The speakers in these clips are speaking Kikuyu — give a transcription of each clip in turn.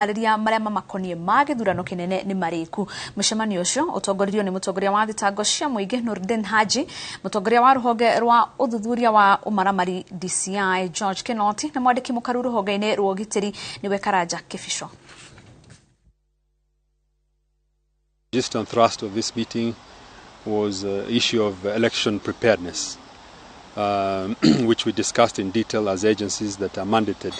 Arĩria marĩa mamakonie ma gĩthurano kĩnene nĩ marĩku. Mũcemanio ũcio ũtongoririo nĩ mũtongoria wa thitango cia mũingĩ Nurdin Haji, mũtongoria wa rũhonge rwa ũthuthuria wa ũmaramari DCI George Kinoti na mwandĩki mũkaru rũhonge-inĩ rwa ũgitĩri nĩwe Karanja Kibicho. Gist and thrust of this meeting was issue of election preparedness, which we discussed in detail as agencies that are mandated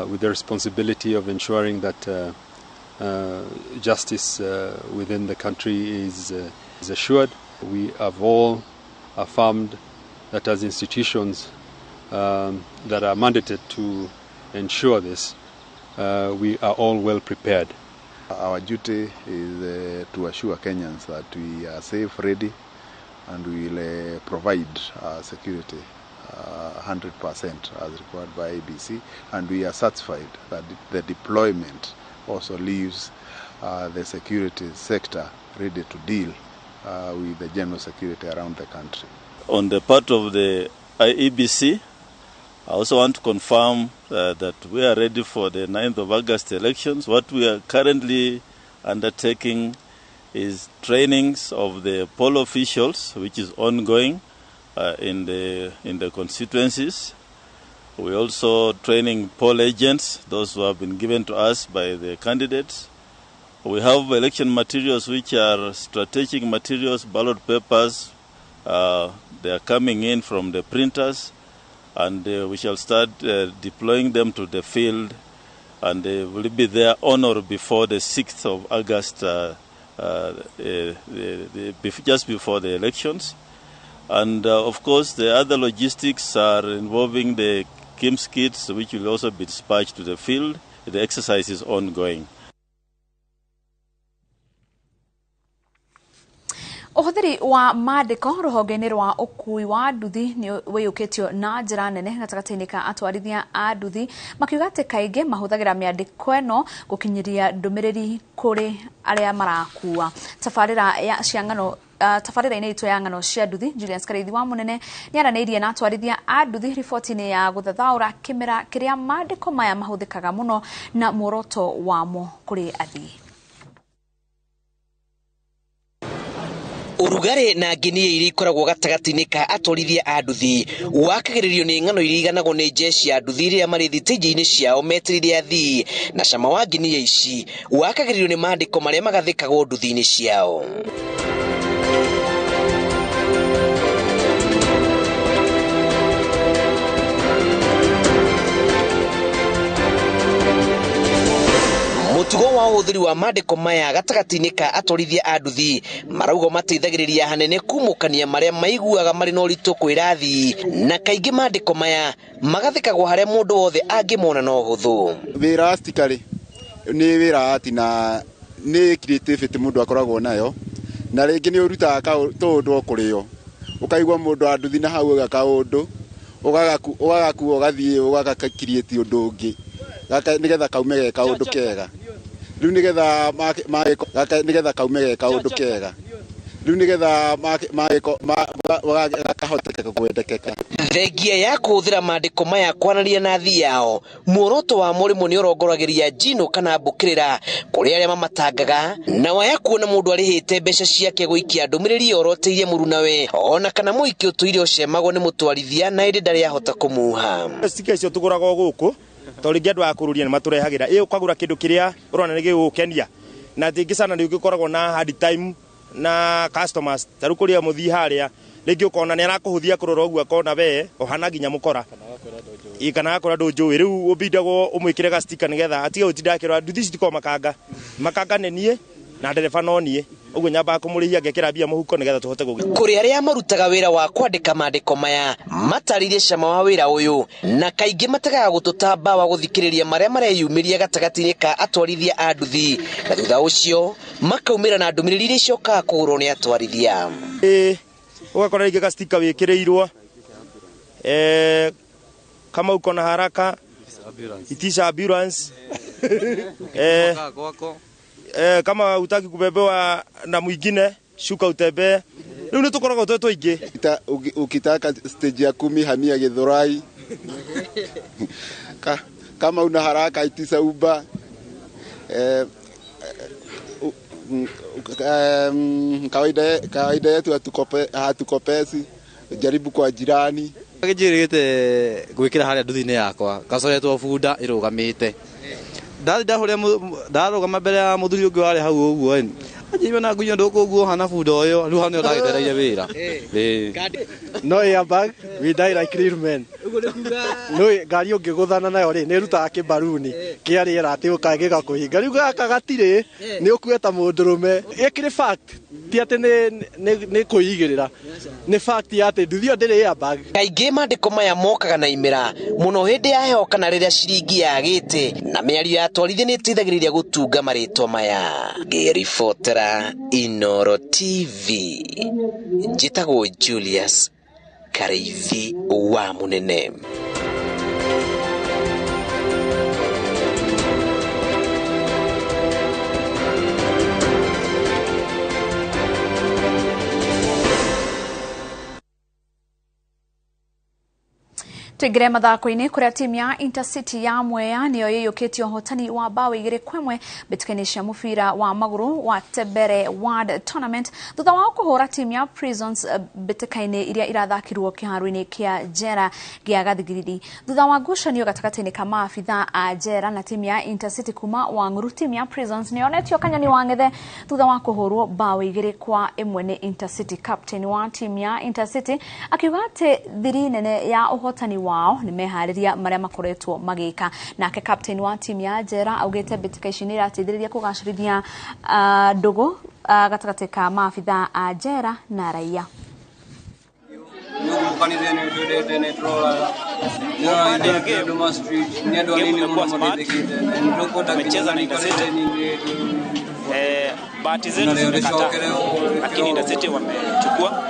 with the responsibility of ensuring that justice within the country is assured. We have all affirmed that as institutions that are mandated to ensure this, we are all well prepared. Our duty is to assure Kenyans that we are safe, ready, and we will provide security 100% as required by ABC, and we are satisfied that the deployment also leaves the security sector ready to deal with the general security around the country. On the part of the IEBC, I also want to confirm that we are ready for the 9th of August elections. What we are currently undertaking is trainings of the poll officials, which is ongoing in the constituencies. We also training poll agents, those who have been given to us by the candidates. We have election materials, which are strategic materials, ballot papers. They are coming in from the printers, and we shall start deploying them to the field, and they will be there on or before the 6th of August, just before the elections. And of course, the other logistics are involving the KIMS kits, which will also be dispatched to the field. The exercise is ongoing. Ũhũthĩri wa mandĩko rũhonge-inĩ rwa ũkui wa nduthi nĩ wĩyũkĩtio na njĩra nene gatagatĩ-inĩ ka atwarithia a nduthi, makiuga atĩ kaingĩ mahũthagĩra mĩandĩko ĩno gũkinyĩria ndũmĩrĩri kũrĩ arĩa marakua. Tabarĩra ya cia ng'ano tabarĩra-inĩ itũ ya ng'ano cia nduthi, Julius Karithi wa Mũnene nĩaranĩirie na atwarithia a nduthi riboti-inĩ ya gũthathaũra kĩmera kĩrĩa mandĩko maya mahũthĩkaga mũno na muoroto wamo kũrĩ athii. Ũrugarĩ na nginia iria ikoragwo gatagatĩ-inĩ ka atwarithia a nduthi wakagĩrĩrio nĩ ng'ano iria iganagwo nĩ jeshi ya nduthi rĩrĩa marĩ thitĩnji-inĩ ciao metereire athii, na cama wa nginia ici wakagĩrĩrio nĩ mandĩko marĩa magathĩkagwo nduthi-inĩ ciao. Mũtugo wa ũhũthĩri wa mandĩko maya gatagatĩ-inĩ ka atwarithia a nduthi marauga mateithagĩrĩria hanene kumũkania marĩa maiguaga marĩ na ũritũ kwĩra athii, na kaingĩ mandĩko maya magathĩkagwo harĩa mũndũ wothe angĩmona na ũhũthũ. Wĩra wa sticker nĩ wĩra ati na nĩ creativity mũndũ akoragwo nayo, na rĩngĩ nĩ ũrutaga tũũndũ o kũrĩo, ũkaigua mũndũ wa nduthi na hau auga kaũndũ, ũgagakua ũgathiĩ ũgaka create ũndũ ũngĩ nĩgetha kaume ge kaũndũ kega. Rĩu nĩgetha nĩgetha kaume ge kaũndũ kega. Rĩu nĩgetha gakahoteka kwendekeka. Thengia ya kũhũthĩra mandĩko maya kwaranĩria na athii ao, muoroto wa mũrĩmo nĩ ũrongoragĩria njino kana mbũkĩrĩra kũrĩ arĩa mamatangaga, na waya kuona mũndũ arĩhĩte mbeca ciake gũikia ndũmĩrĩri yoroteirie mũrunawe ona kana mũhiki ũtũire ũcemagwo nĩ mũtwarithia na ĩndĩ ndarĩ ahota kũmuha. Sticker icio tũgũragwo gũkũ to rĩngĩ andũ a kũrũria nĩ matũrehagĩra ĩ ũkagũra kĩndũ kĩrĩa ũrona nĩ gĩgũgũkenia, na rĩngĩ sana nĩ ũgĩkoragwo na hard time na customers ta rĩu kũrĩa mũthii harĩa rĩngĩ ũkona nĩ arakũhũthia kũrora ũguo akona we ũhana nginya mũkora kana agakwĩra ndũnjũĩ, rĩu ũbindagwo ũmwĩkĩre ga sticker nĩgetha atige gũtinda akĩrora nduthi ici tikoragwo makanga makanga nĩ niĩ na ndereba no niĩ, ũguo nyambaga kũmũrĩhia ngekĩra mbia mũhuko nĩgetha tũhote gũgĩ. Kũrĩ arĩa marutaga wĩra wa kwandĩka mandĩko maya matarĩirie cama wa wĩra ũyũ, na kaingĩ mategaga gũtũtamba wa gũthikĩrĩria marĩa mareyumĩria gatagatĩ-inĩ ka atwarithia a nduthi, na thutha ũcio makaumĩra na ndũmĩrĩri iria icokaga kũgũrwo nĩ atwarithia. Ũgakora rĩngĩ ga sticker wĩkĩrĩirwo kama uko na haraka itisha ambulance kama utaki kubebewa na mwingine shuka utembee. Rĩu nĩ tũkoragwo twĩ tũingĩ. Ukitaka stage ya 10 hamia Githurai. Kama una haraka itisha Uber. Kawaida yetu hatukopesi, jaribu kwa jirani. Njirigite gwikira haria nduthi-inĩ yakwa gacoretwo bunda ĩrũgamĩte ndathi ndarũgama mbere ya mũthuri ũngĩ warĩ hau ũguo anjĩire na nguo ndũkũguo hana bunda ũyũ rĩu hau nĩho ndagĩtereire wĩra. No airbag, we die like real men. No ngari ũngĩgũthana nayo rĩ nĩ ĩrutaga kĩmbaruni kĩa rĩera atĩ ũkangĩgakũhinga rĩu gaka gatirĩ nĩ ũkue ta mũndũrũme. Ĩkĩrĩ fact ti atĩ nĩ kwĩigĩrĩra, nĩ fact ya atĩ nduthi ĩyo ndĩrĩ airbag. Kaingĩ mandĩko maya mokaga na imera mũno hĩndĩ ya heho kana rĩrĩa ciringi yagĩte, na mĩario ya atwarithia nĩ ĩteithagĩrĩria gũtunga marĩtwa maya. Ngĩribotera Inooro TV, njĩtagwo Julius Karĩithi wa Mũnene. Tuingire mathako-inĩ kũrĩa timu ya Intercity ya Mwea nĩyo yĩiyũkĩtie ũhotani wa bao 2-1 mbĩtĩka-inĩ cia mũbira wa magũrũ wa Tebere World Tournament thutha wao kũhũra timu ya Prisons mbĩtĩka-inĩ iria irathakirwo kĩharo-inĩ kĩa njera gĩa Gathigiriri. Thutha wa ngucanio gatagatĩ-inĩ ka maabitha a njera na timu ya Intercity kuma Wang'uru, timu ya Prisons nĩyonetio kanyoni wa ng'ethe thutha wa kũhũrwo bao 2-1 nĩ Intercity. Captain wa timu ya Intercity akiuga atĩ thiri nene ya ũhotani wao nĩ meharĩria marĩa makoretwo magĩka. Nake captain wa timu ya njera augĩte mbĩtĩka ici nĩ irateithĩrĩria kũgacĩrithia ndũgũ gatagatĩ ka maabitha a njera na raia. Bahati zetu zimekataa, lakini Intercity wamechukua.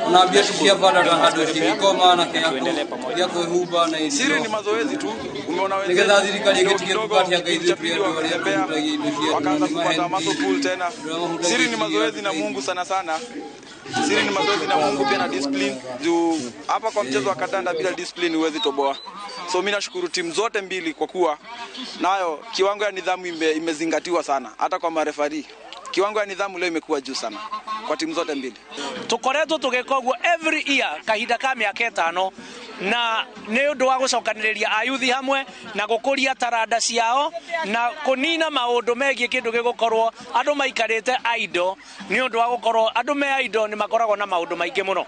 Tuendelee pamoja. Siri ni mazoezi tu. Umeona wenzetu kidogo wakatembea wakaanza kupata muscle pull tena. Siri ni mazoezi na Mungu sana sana. Siri ni mazoezi na Mungu pia na discipline. Juu hapa kwa mchezo wa kandanda bila discipline huwezi toboa. So mimi nashukuru timu zote mbili kwa kuwa nayo kiwango ya nidhamu imezingatiwa sana hata kwa marefari. Kiwango ya nidhamu leo imekuwa juu sana kwa timu zote mbili. Tukoretwo tugika uguo every year kahinda ka miaka 5 na ni undu wa gucokaniriria ayuthi hamwe na gukuria taranda ciao na kunina maundu megie kindu gigukorwo andu maikarite idle ni undu wa gukorwo andu me idle ni makoragwo na maundu maingi muno.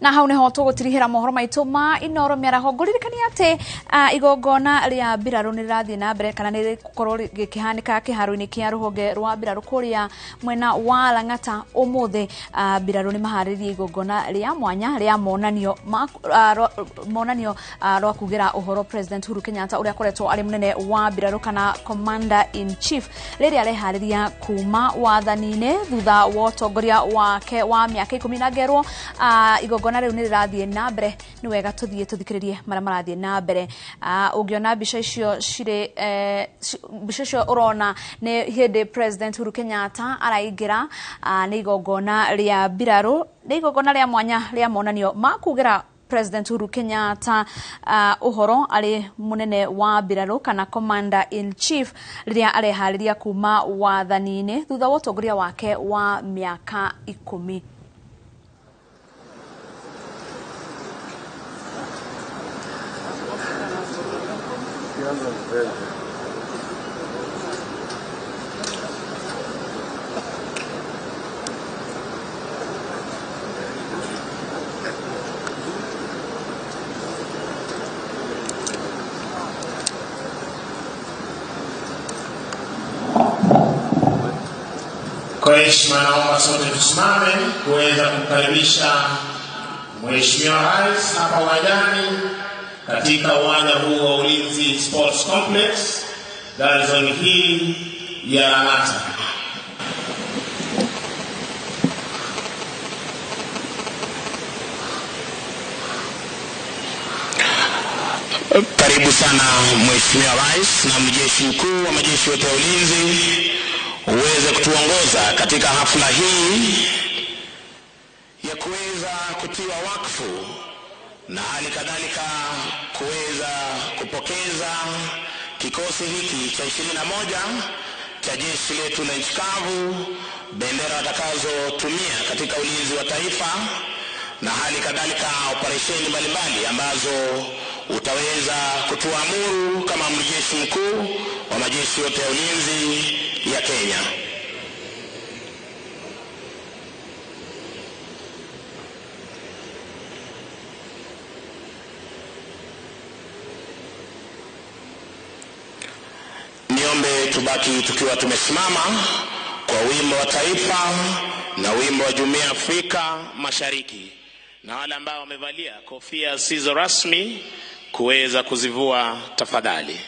Na hau niho tũgũtirihĩra mohoro maitũ ma Inooro mĩaraho. Ngũririkania atĩ igongona rĩa mbirarũ nĩ rĩrathiĩ na mbere kana nĩ rĩgũkorwo rĩkĩhanĩka kĩharo-inĩ kĩa rũhonge rwa mbirarũ kũrĩa mwena wa Lang'ata ũmũthĩ. Mbirarũ nĩ maharĩrĩirie igongona rĩa mwanya rĩa monanio rwa kugĩra ũhoro President Uhuru Kenyatta ũrĩa akoretwo arĩ mũnene wa mbirarũ kana Commander in Chief rĩrĩa areharĩria kuma wathani-inĩ thutha wa ũtongoria wake wa mĩaka 10 na ngerwo. Igongona rĩu nĩ rĩrathiĩ na mbere, nĩ wega tũthiĩ tũthikĩrĩrie marĩa marathiĩ na mbere. Ũngĩona mbica icio cirĩ mbica icio ũrona nĩ hĩndĩ President Uhuru Kenyatta araingĩra nĩ igongona rĩa mbirarũ, nĩ igongona rĩa mwanya rĩa monanio ma kugĩra President Uhuru Kenyatta ũhoro arĩ mũnene wa mbirarũ kana Commander in Chief rĩrĩa areharĩria kuma wathani-inĩ thutha wa ũtongoria wake wa mĩaka 10. Kwa heshima naomba sote tusimame kuweza kumkaribisha Mheshimiwa Rais hapa uwanjani katika uwanja huu wa Ulinzi Sports Complex, garrison hii ya Lang'ata. Karibu sana Mheshimiwa Rais na mjeshi mkuu wa majeshi yote ya ulinzi uweze kutuongoza katika hafla hii ya kuweza kutiwa wakfu na hali kadhalika kuweza kupokeza kikosi hiki cha 21 cha jeshi letu la nchi kavu bendera watakazotumia katika ulinzi wa taifa na hali kadhalika operesheni mbalimbali ambazo utaweza kutuamuru kama amiri jeshi mkuu wa majeshi yote ya ulinzi ya Kenya. Niombe tubaki tukiwa tumesimama kwa wimbo wa taifa na wimbo wa Jumuiya ya Afrika Mashariki, na wale ambao wamevalia kofia zisizo rasmi kuweza kuzivua tafadhali.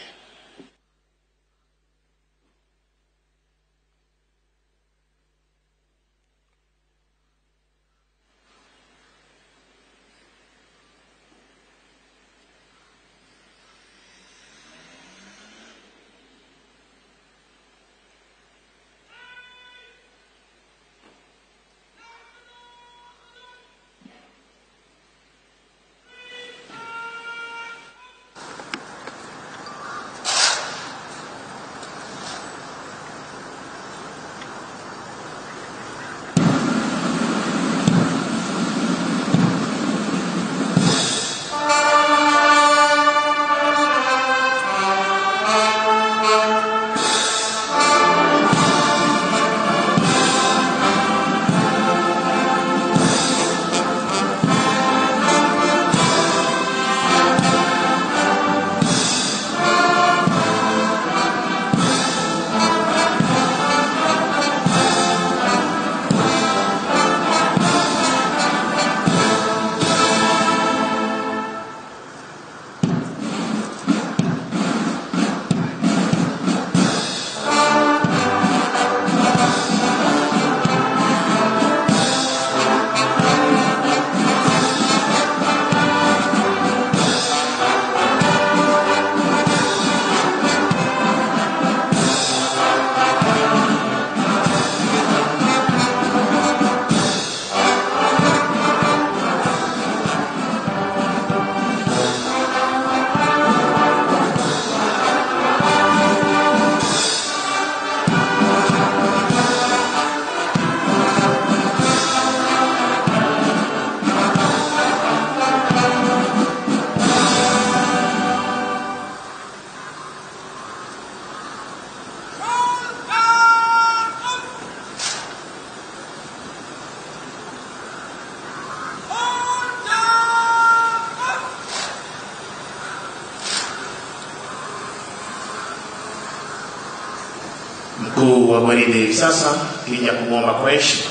Mkuu wa gwaride hivi sasa kija kumwomba kwa heshima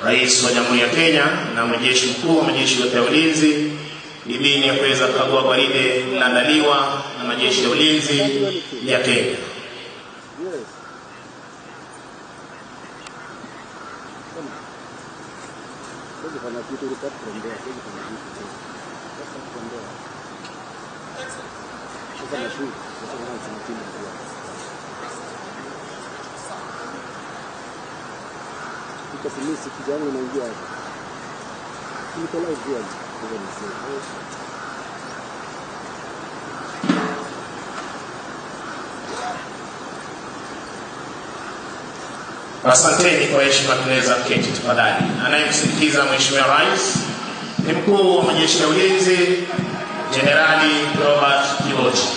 Rais wa Jamhuri ya Kenya na Amiri Jeshi Mkuu wa majeshi yote ya ulinzi idhini ya kuweza kukagua gwaride linaandaliwa na majeshi ya ulinzi ya Kenya. Asanteni kwa heshima, tunaweza kuketi tafadhali. Anayemsindikiza Mheshimiwa Rais ni mkuu wa majeshi ya ulinzi Jenerali Robert Kibochi.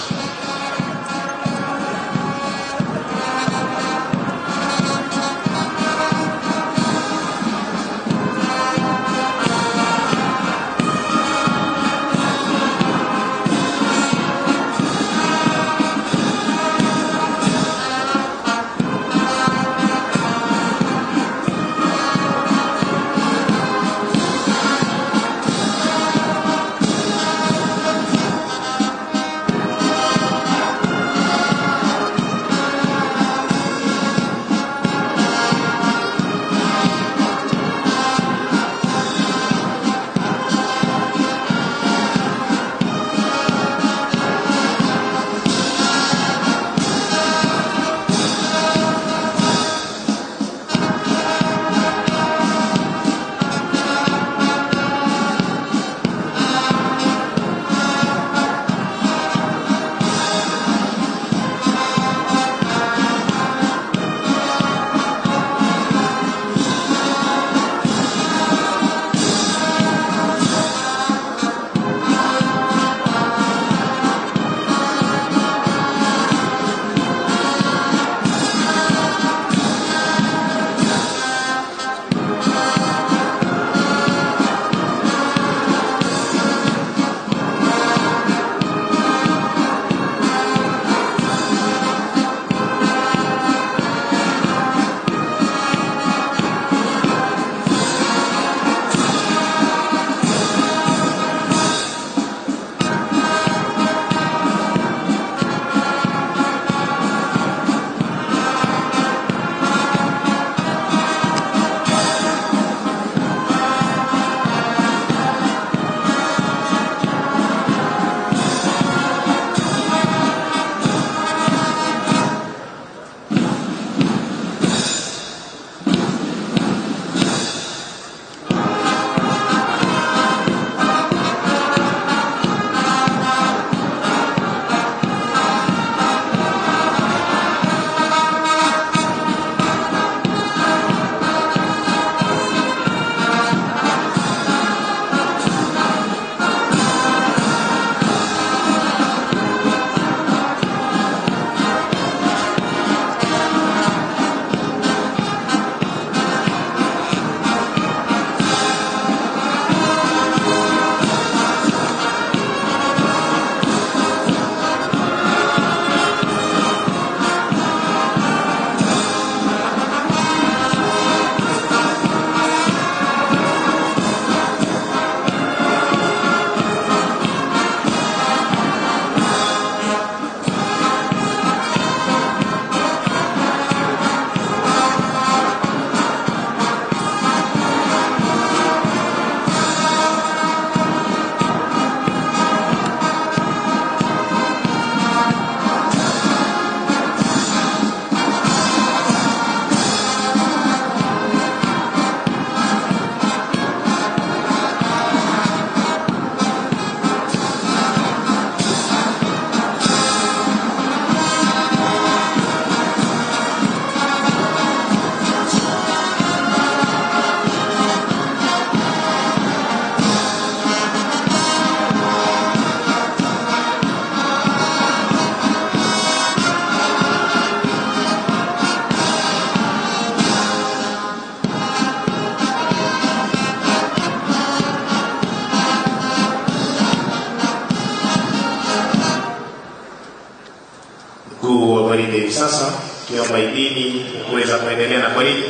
Gwaride hivi sasa kiomba idhini kuweza kuendelea na gwaride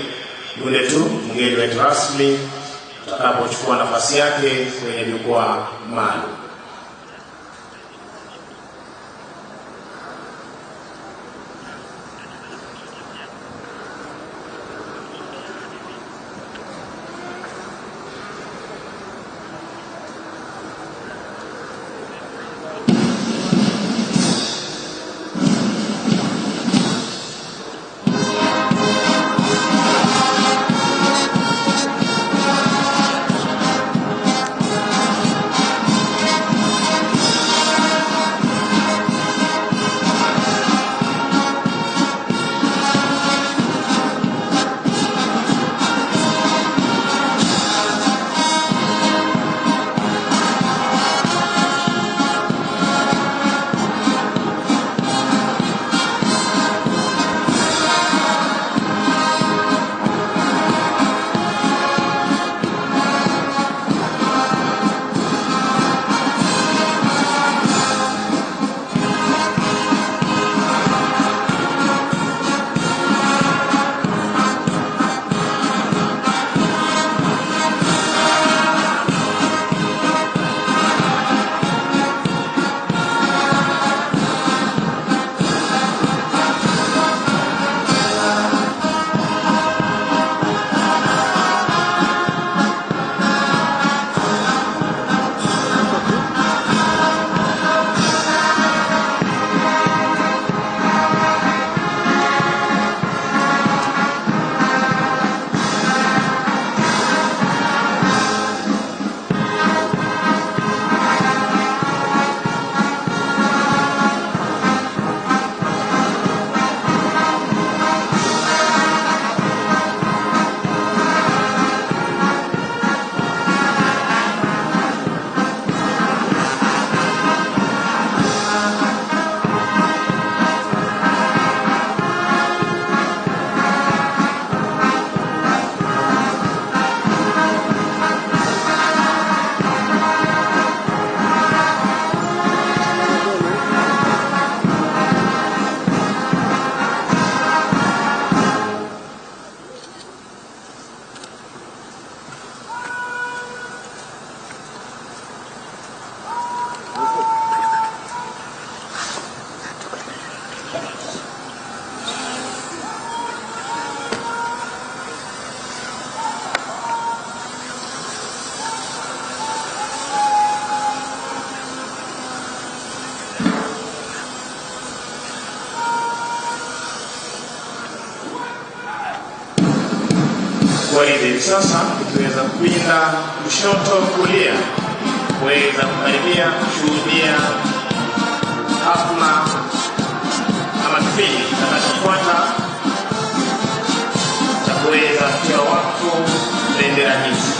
punde tu mgeni wetu rasmi atakapochukua nafasi yake kwenye jukwaa maalum. Gwaride hivi sasa ikiweza kupinda kushoto kulia kuweza kukaribia kushuhudia hafla ama kipindi kitakachofuata cha kuweza kutia wakfu bendera hizi.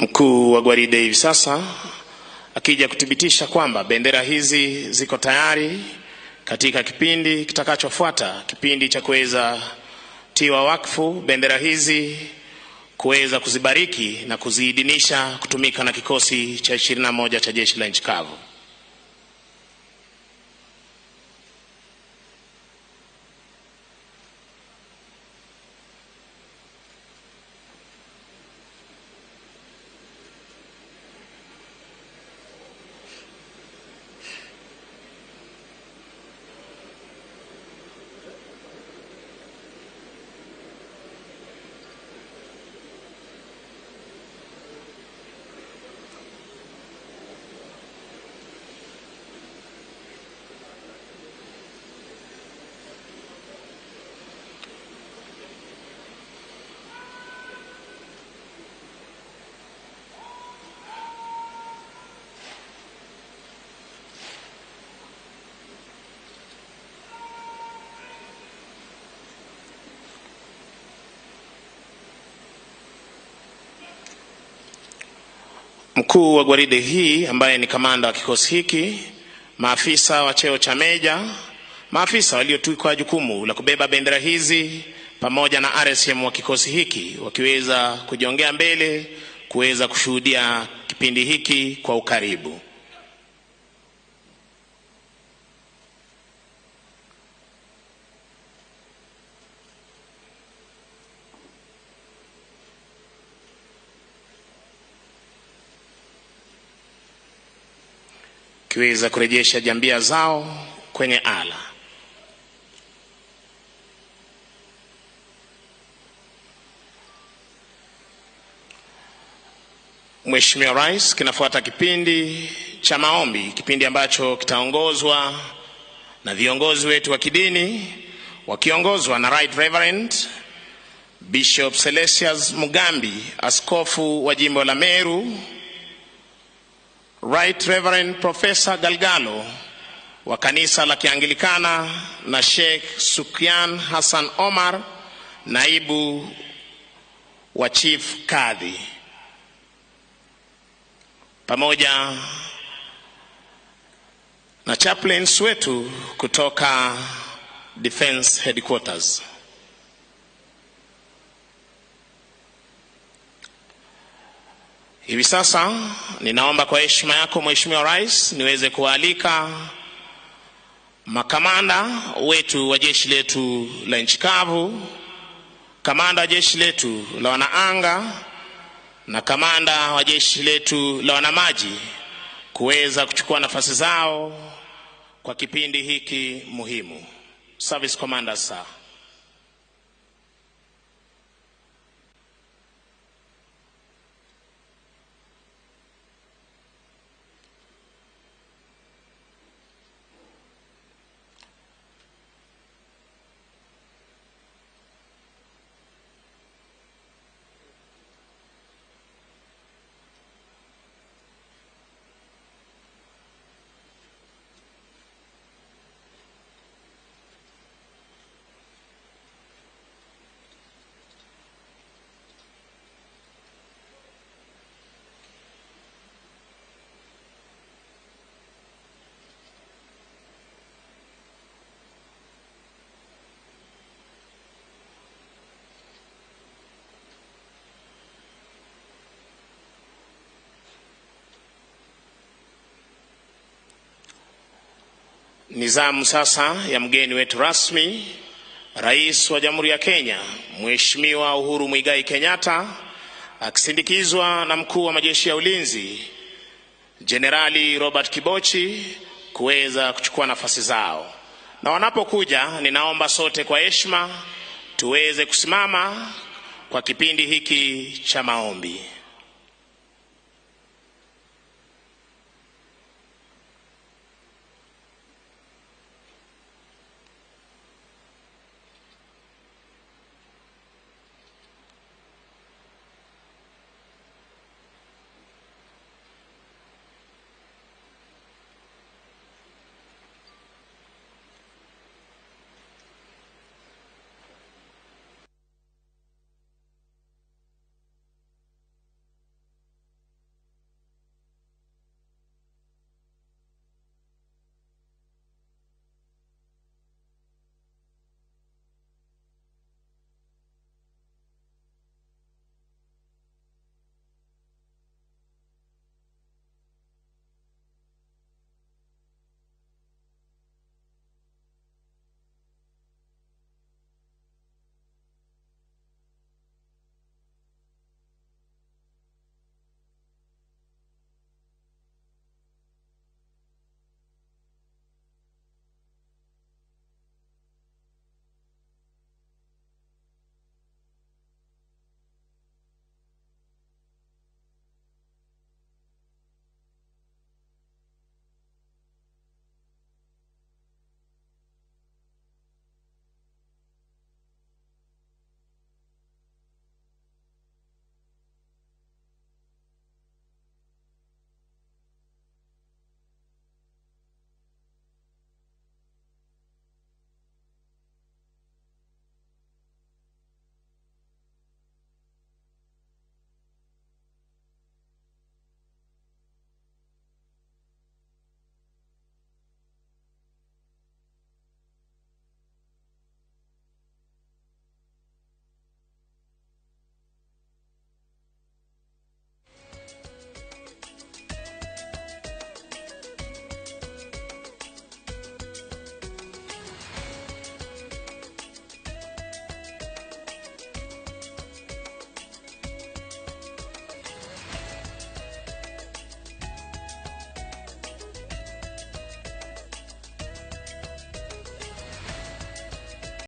Mkuu wa gwaride hivi sasa akija kuthibitisha kwamba bendera hizi ziko tayari katika kipindi kitakachofuata, kipindi cha kuweza tiwa wakfu bendera hizi, kuweza kuzibariki na kuziidhinisha kutumika na kikosi cha 21 cha jeshi la nchi kavu. Mkuu wa gwaride hii ambaye ni kamanda wa kikosi hiki, maafisa wa cheo cha meja, maafisa waliotwikwa jukumu la kubeba bendera hizi pamoja na RSM wa kikosi hiki wakiweza kujiongea mbele kuweza kushuhudia kipindi hiki kwa ukaribu. Kiweza kurejesha jambia zao kwenye ala. Mheshimiwa Rais, kinafuata kipindi cha maombi, kipindi ambacho kitaongozwa na viongozi wetu wa kidini wakiongozwa na Right Reverend Bishop Celestius Mugambi, askofu wa jimbo la Meru, Right Reverend Professor Galgalo wa kanisa la Kianglikana na Sheikh Sukyan Hassan Omar, naibu wa Chief Kadhi, pamoja na chaplains wetu kutoka Defense Headquarters. Hivi sasa ninaomba kwa heshima yako Mheshimiwa Rais niweze kualika makamanda wetu wa jeshi letu la nchi kavu, kamanda wa jeshi letu la wanaanga na kamanda wa jeshi letu la wanamaji kuweza kuchukua nafasi zao kwa kipindi hiki muhimu. Service Commander, sir. Ni zamu sasa ya mgeni wetu rasmi, Rais wa Jamhuri ya Kenya, Mheshimiwa Uhuru Muigai Kenyatta, akisindikizwa na mkuu wa majeshi ya ulinzi Jenerali Robert Kibochi kuweza kuchukua nafasi zao. Na wanapokuja, ninaomba sote kwa heshima tuweze kusimama kwa kipindi hiki cha maombi.